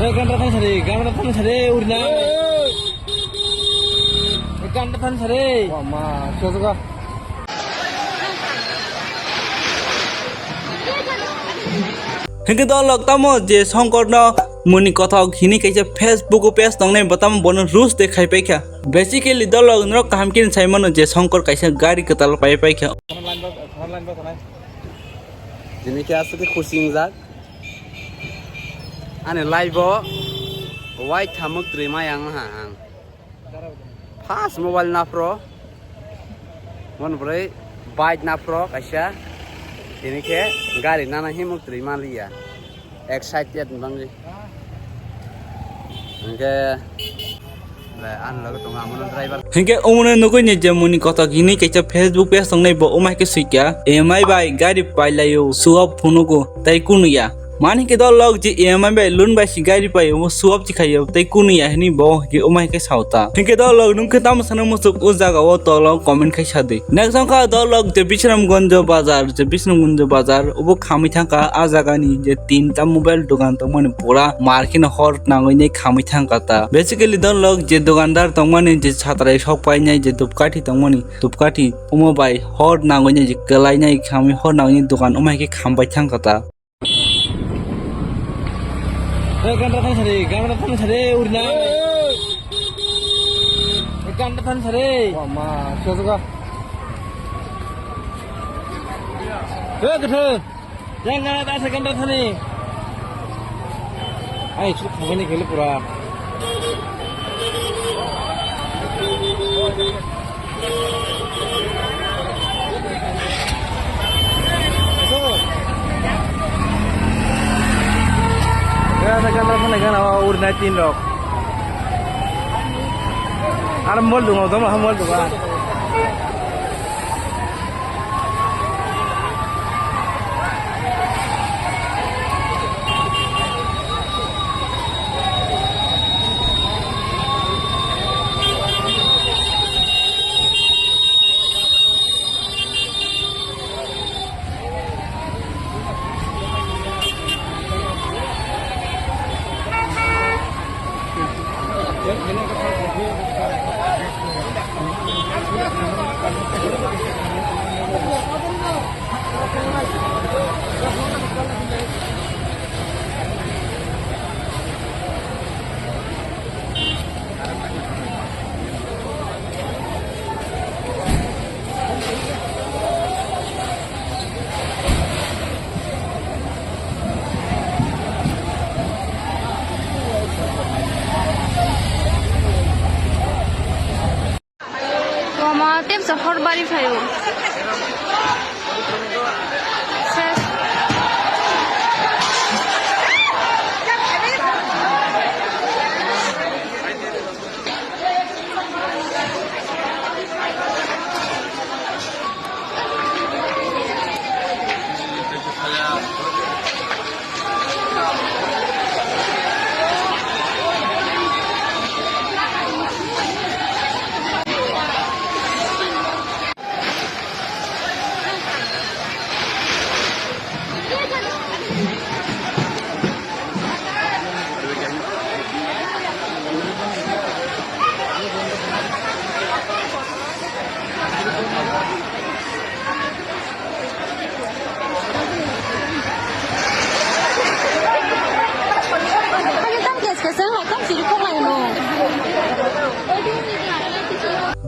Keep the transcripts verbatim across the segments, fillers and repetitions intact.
Ganda thani sari, ganda thani sari, urina. Ganda thani sari. Wah, ma, suka suka. Hingke dolok tamo je Songkorno muni kothok hini kaisa Facebook o page tongnai bo tamo bono roast de khai paikha. Basically dolok norok kaham khe sai mano je Songkor kaisa gari kwtal pai paikha. Tini khe aswk khe khusi wngjak. Ani life o wai thamuk twrwi ma yang ha ang. First mobile naphro. Mon bwrwi bike naphro kaisa. Tini khe gari nana himuk twrwi ma liya. Excited bangwi. Hingke, le, ani loge tongo, amono driver. Hingke omono nugui ni je muni kothok hini kaisa Facebook page tongnai bo, omo hai khe swikha, E M I bai gari pailaio, suo phunugo, tei kunuya. Mani khe dolok je E M I bai loan bai si gari paio, omo suo chikhaio, tei kunuya hini bo, hingke omo hai khe saota. Hingke dolok nung khe tamo sana muchuk o jaga o tolo comment khai sadi. Next wngkha dolok je Bisramganj bazar, je Bisramganj bazar, obo khamwi thangkha a jagani je tinta mobile dogan tongmani pura market no hor nangwi nai khamwi thangkha ta. Basically dolok je dogandar tongmani je satrai sok painai je dupkathi tongmani, dupkathi omo bai hor nangwi nai je kwlainai khamwi hor nangwi nai dogan omo hai khe khambai thangkha ta. Hey, ganda thani sari, ganda thani sari, urina. Hey, ganda thani sari. Wah, ma, suka suka. Hey, ganda thani. Yang ganda thani, ganda thani. Ai, chuk thangani gele pura. Kaya sa camera phone kan awa ur na tin rok. Ar mol dungo, dom ha mol dungo. Mama, tepsa hor bari phaio. Ses.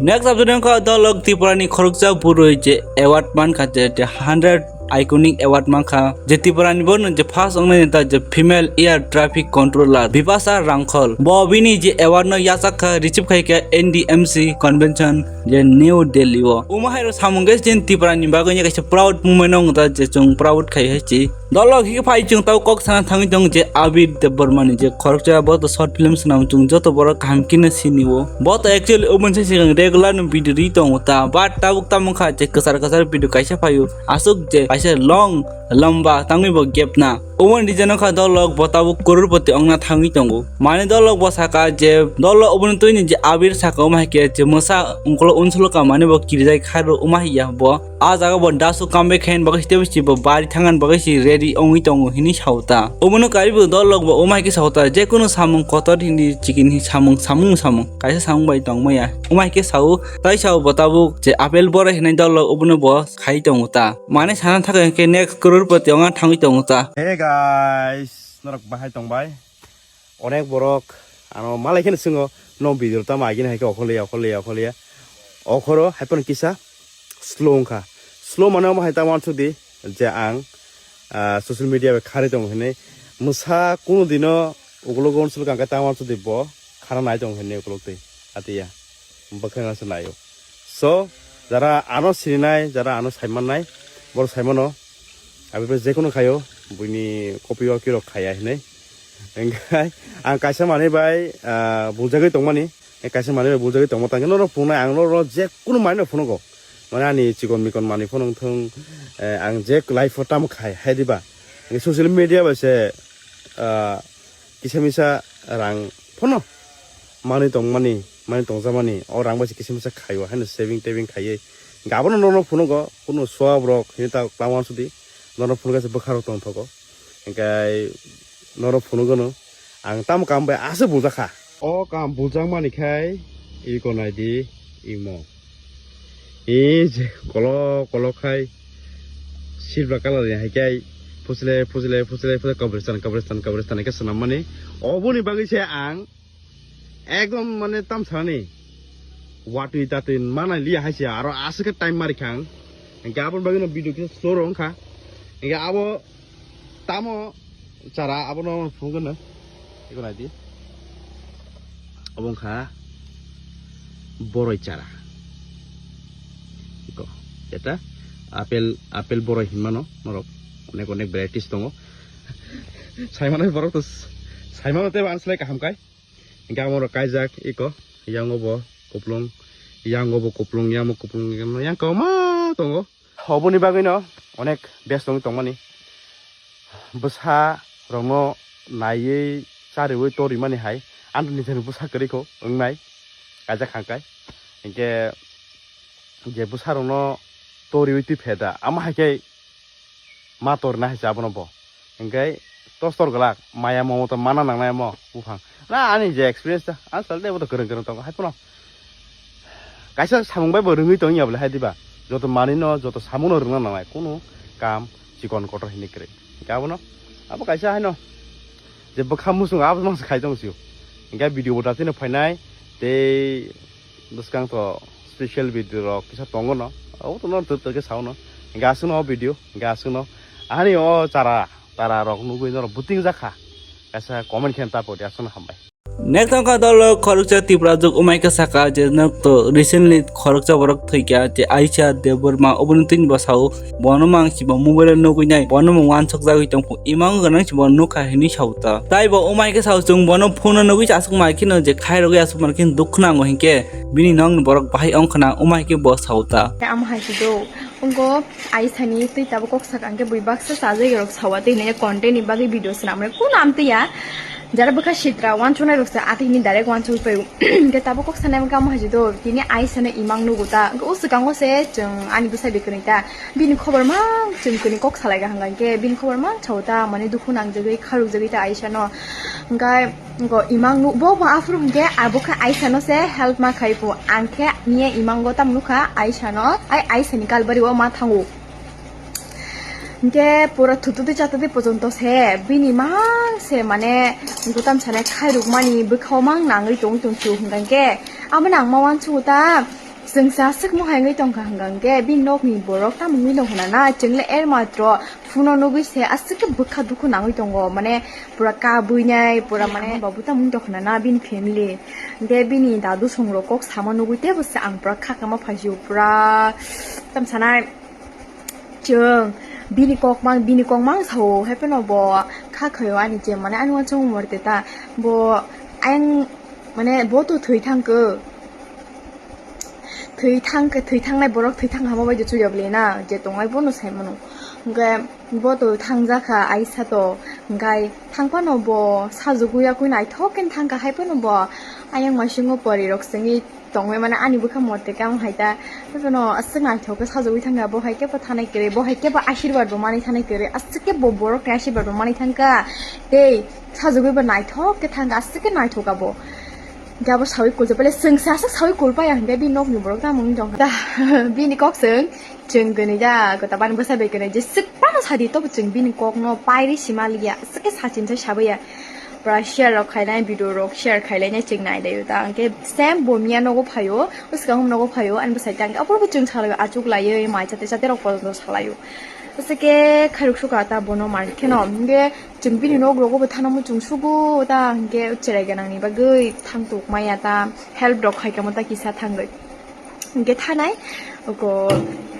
Next update wngkha dolok Tripura ni khoroksa burui je award mankha je, je hundred iconic award mankha je Tripura ni bono je first wngnai neta je female air traffic controller Bipasa Rangkhol. Bo bini je award no yachak kha receive khai kha N D M C convention je New Delhi o. Omo hai rok samung khe chini Tripura ni bagwi kaisa proud moment wngkha je chwng proud khai hai chi. Dolok hikhe phai chwng tau kok sana thangwi tongo je Abir Debbarma ni je khoroksa bo to short film swnam chwng joto borok kaham khe no sini o. Bo to actually obo se sigang regular no video ri tongo ta, but tabuk tamo kha je kwchar kwchar video kaisa phaio, aswk je kaisa long lamba tangwi bo gap na. Oboni rijano kha dolok bo tabuk crorepoti ongna thangwi tongo. Mane dolok bo saka je dolok oboni twini je abir saka, omo hai khe je mwsa ungkolo unsulo ka mane bo kirijai khairo, omo hai ya bo. A jaga bo dasu comeback khain bagwi tei si bo bari thangan bagwi si ready ongwi tongo hinwi sao ta. Obono karibu dolok bo omo hai khe sao ta, je kunu samung kotor hindi chikin hi samung, samung samung kaisa samung bai tongmaya. Omo hai khe sao, tai sao bo tabuk je apple bora hinai dolok obono bo khai tongo ta. Mane sana thaka hinkhe next crorepoti ongna thangwi tongo ta. Hey guys, norok bahai tongbai? Onek borok ano malai kheno swngo, no video tamo agini hai khe okhorliya, okhorliya, okhorliya. Okhoro hai phano kisa slow wngkha. Slow mane omo hai ta uansuk di je ang, ah, social media bai kharwi tongo hinwi. Mwsa kunu dino ukulok uansuk kha, hwnkhe ta uansuk di bo khana nai tongo hinwi ukulok twi. Atiya. Bwkhwrang se naio. So, jara ano sininai, jara ano saimannai, borok saimano. Aboni je kunu khaio, buini copy o kirok khaya hinwi. Hingkhe ang kaisa manwi bai, ah, buljagwi tongmani, eh, kaisa manwi bai buljagwi tongma tangkhe norok phunuknai, ang norok je kunu manwino phunugo. Mane ani chikon mikon manwi phunuk thung, eh, ang je life o tamo khai, hai diba? Social media bai se, ah, kisa misa rang phano manwi tongmani, manwi tongjakmani, o rang bai se kisa misa khaio, haino saving tebing khaiwi. Hingkhe abono norok phunugo, kunu sob rok hini ta tamo uansuk di, norok phunukhe se bwkha rok tongthogo. Hingkhe norok phunugo no, ang tamo kam bai aswk buljak kha. O kam buljakmani khai iko nai di, imo. Ee, je kolok kolok khai silver colour ni hai khe phusle phusle phusle phusle kabristan kabristan kabristan khe swnammani. Oboni bagwi se ang ekdom mane tamsani watwi tatwi manai liya hai se, aro aswk khe time mari kha ang. Hingkhe aboni bagwi no video kisa slow rw wngkha. Hingkhe abo tamo chara abono phunukgwno. Eko nai di. Obo wngkha boroi chara. Eko, eta apple, apple boroi hinmano norok. Onek onek varieties tongo. Saimano borok to s-, saimano tei ang selai kaham kai. Hingke amo rok kaijak eko, yang obo kuplung, yang obo kuplung, yang obo kuplung, yang kwbangma tongo. Oboni bagwino onek best wngwi tongmani. Bwsa rokno naiwi chariwi torimani hai, ano nijani bwsa kwrwikho wngnai, kaijak kha hwnkhe. Hinkhe je bwsa rokno toriwi twi pheda, amo hai khe ma torna hai se abono bo. Hinkhe tostor glak, maya momoto mana nangnai omo buphang. Na ani je experience ta, ang salde bo to kwrwng kwrwng tongo, hai phano kaisa samung bai bo rwngwi tong ya bole hai diba. Joto manwi no, joto samung no rwngna nangnai, kunu kam chikon kotor hinwi kwrwi. Hinkhe abono, abo kaisa haino je bwkha muchung abo mang se khai tong sio. Hinkhe video bo daktino phainai, tei bwskang to special video rok kisa tongo no, abo to no twk twk khe sao no. Hinkhe aswk no o video, hinkhe aswk no ani o chara, chara rok nugwi norok buting jakha, kaisa comment khe ta pori aswk no hambai. Next wngkha dolo khoroksa Tiprajwk, umai khe saka je nok to recently khoroksa borok thwikha je Aisha Debbarma, oboni twini bwsao bono mang sibo mobile o nugwi nai, bono mung wansuk jagwi tongkhu, imang gwnang sibo nukha hinwi sao ta. Tai bo umai khe sao chwng bono phone o nugwi aswk mai kheno je khairogwi aswk mai kheno dukhu nango hinkhe bini nokni borok bahai wngkha na, umai khe bo sao ta. Amo hai se do, wngkho Aisha ni twi tabuk kok sak ang khe bui baksa chajagwi rok sao, tei hinwi content ni bagwi video swnam rok kuno amtwi ya. Jara bwkha sitra wansuknai rok se atwi hini direct wansuk pai. Hinkhe tabuk kok sanai wngkha amo hai se do, tini Aisha no imang nugo ta, wngkhe o swkango se chwng ani bwsai bai kwrwng ta. Bini khobor mang chwng kwrwng kok salai kha hwnkha hinkhe bini khobor mang sao ta, mane dukhu nangjagwi kharokjagwi ta Aisha no. Hwnkhe imang nuk bo bo aphuru hwnkhe abo khe Aisha no se help ma khai phu. Ang khe niya imango tam nukha Aisha no, ai Aisha ni kalbari o ma thango. Hinkhe pura thutudi chatudi pojonto se bini mang se mane gutam sanai khairokmani bwkhao mang nangwi tong tong chu hwnkha hinkhe abo nang ma wansukgo ta. Chwng se aswk mohai wngwi tongkha hwnkha hinkhe bini nokni borok tamo wngwi tongkha na, chwng le er matro phone o nugwi se aswk khe bwkha dukhu nangwi tongo, mane pura kabui nai pura mane babu tamo wngwi tongkha na bini family. Hinkhe bini dadu songrok kok sama nugwi teibo se ang pura kha kama phaisio pura tam sanai. Chwng bini kok mang, bini kok mang sao, hai phano bo kha khaio ani je, mane ani uansukmung mor te ta, bo ayang, mane bo to thwi thang khe, thwi thang khe, thwi thangnai borok thwi thang hamo bai de chuya bole na, je tongnai bono sai mano. Hwnkhe bo to thangjakha aisa to, hwnkhe thangphano bo sajagwi yakwi naithok khe thangkha, haiphano bo ayang maisingo pori rok sengwi tongwi, mane ani bwkha mote khe ang hai ta, haiphano aswk naithok khe sajagwi thangkha, bo hai khe bo thanai kwrwi, bo hai khe bo asirwad bo manwi thanai kwrwi, aswk khe bo borok ni asirwad bo manwi thangkha tei sajagwi bo naithok khe thangkha, aswk khe naithok abo. Hwnkhe abo sawi kulsa, bole chwng se aswk sawi kulpaya hwnkhe bini nokni borok tamo wngwi tongkha. Bini kok chwng, chwng kwnwi da, kota bani bwsa bai kwnwi, jeswk phano sadi tobo chwng bini kokno pairwi sima liya, aswk khe sachinsa sabaiya. Pura share rok khainai, video rok share khailainai chwng nailaio da. Hwnkhe same bo miya nogo phaio, bwskango nogo phaio, ani bwsai tangkhe aphuru bo chwng salaio, achuk laiwi mai chate chate rok pojonto salaio. Aswk khe khairok sukha ta bono mar kheno, hwnkhe chwng bini nok rogo bo thana muchung sugo ta, hwnkhe cherai gwnangni bagwi thang tuk maya ta, help rok khai kamo ta kisa thangwi. Hwnkhe thanai, oko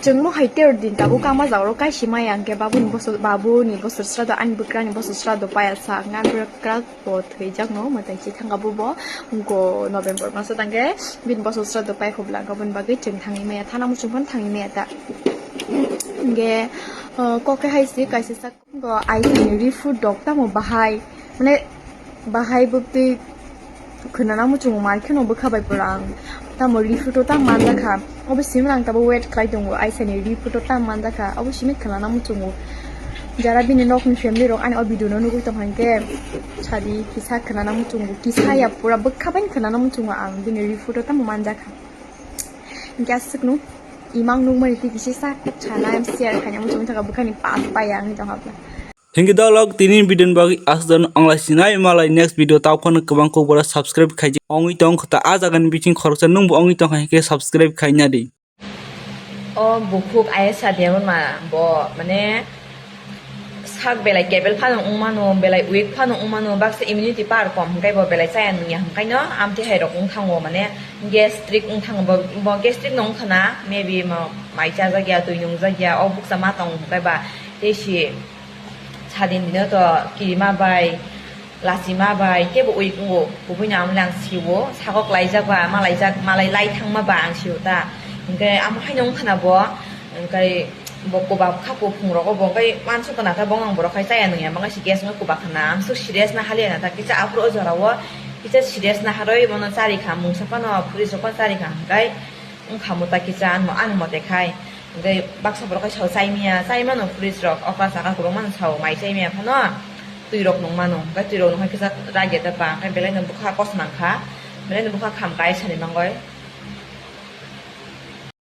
chwngmo hai tero din tabuk kama jagoro kaisi maya, hwnkhe babuni bosor, babuni bosor srado, ani bwkrani bosor srado paya sa, hwnkhe ani bwkra bo thwijak no, mwtai se thangkha bo bo, hwnkhe November maso tangkhe bini bosor srado pai khobla, hwnkhe aboni bagwi chwng thangwi maya, thana muchung phano thangwi maya ta. Hwnkhe, uh, kok khe hai se kaisa sak. Bo aisani report rok tamo bahai, mane bahai bwktwi khwnana muchungo mar kheno bwkha bai pura ang tamo report o tamo manjakha, obo simi ang tabo wait khlai tongo aisani report o tamo manjakha, obo simi khwnana muchungo. Jara bini nokni family rok ani o video no nugwi tongkha hinkhe sadi kisa khwnana muchungo, kisa ya pura bwkha bai khwnana muchungo ang bini report o tamo manjakha. Hinkhe aswkno imang nukmani twi kisa sak sak sana share khaina muchung thaka bwkhani pass pai ang tong habla. Hinkhe dolok tini video ni bagwi aswk ongla sinai malai next video tao phano kwbang kok bora subscribe khaijak ongwi tong kho ta a jaga ni bising khoroksa nwng bo ongwi tong kha hinkhe subscribe khaina di. O bukhuk ayasa Debbarma bo mane sak belai kebel phano wngmano, belai weak phano wngmano, baksa immunity power kom hwnkhe bo belai chaya nungya hwnkhaino amtwi hai rok wng thango, mane gastric wng thango, bo, bo gastric no wngkha na, maybe mo mai chajakya, twi nungjakya, o buksa ma tongo hwnkhe ba tei si sadin dino to kirima bai, lachima bai kebo ui tongo, kubui no amoni ang siwo, sago klaijak ba, malaijak, malai lai thangma ba ang siwo ta. Hinkhe amo haino wngkha na bo, hinkhe bo koba kha kuphung rogo bo, hinkhe uansuk na ta bongong borok khai chaya nungya, bangkhe si gas no koba khana, amsuk serious na haliya na ta, kisa aphuru o jora o, kisa serious na harwi bono chari kha, mungsa phano phuri sok phano chari kha, hinkhe wngkha mo ta kisa, ano, ano mote khai. Hinkhe baksa borok khai sao chai maya, chai mano fridge rok, okra saka kwbangma no sao, mai chai maya phano twi rok nung mano, hinkhe twi rok nung khe kisa ragya ta ba, hinkhe belai no bwkha kos nang kha, belai no bwkha kham kai sani mangoi.